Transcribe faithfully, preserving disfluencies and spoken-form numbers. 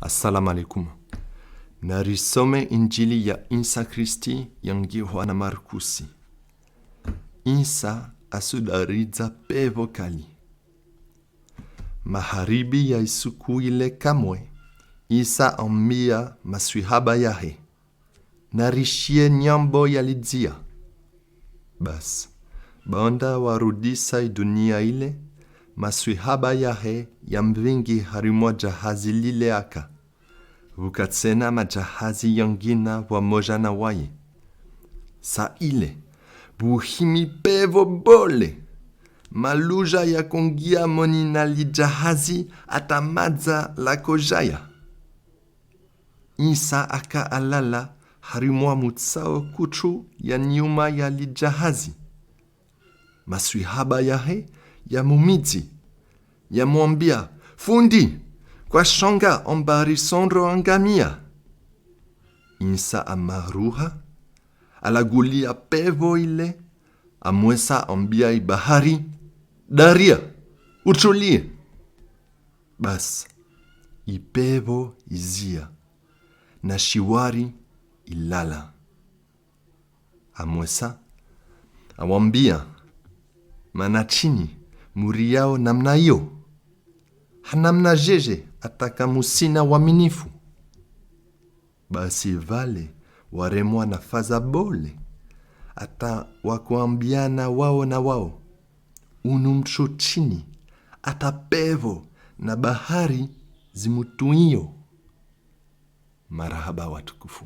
Assalamu alaikum. Narisome Injili ya Insa Kristi yangihwa na Markusi. Insa asudaridza pevo kali. Maharibi ya isuku ile kamwe, Insa ambia maswihaba yahe: Narishiye nyambo yalidzia. Bas, baanda warudisa idunia ile, maswihaba yahe yamvingi hari mwa djahazi lile aka. Vuka tsena madjahazi yangina vwamoja na waye. Sa ile, buhimi pevo bole. Maluja yakongia moni na lidjahazi ata madza lakojaya. Insa aka alala hari mwa mutsao kutru ya nyuma ya lidjahazi. Maswihaba yahe yamumidzi, yamwambia: Fundi, kwashanga amba risondro angamia. Insa amaruha, alagulia pevo ile, amwesa ambia ibahari: Daria, utulie. Bas, ipevo izia, na shiwari ilala. Amwesa awambia: Mana trini muriao namna iyo? Ha namna jeje ata kamusina waminifu? Basi vale waremwa na faza bole, ata wakoambiana wao na wao: Unu mutru trini ata pevo na bahari zimutwio? Marahaba watukufu.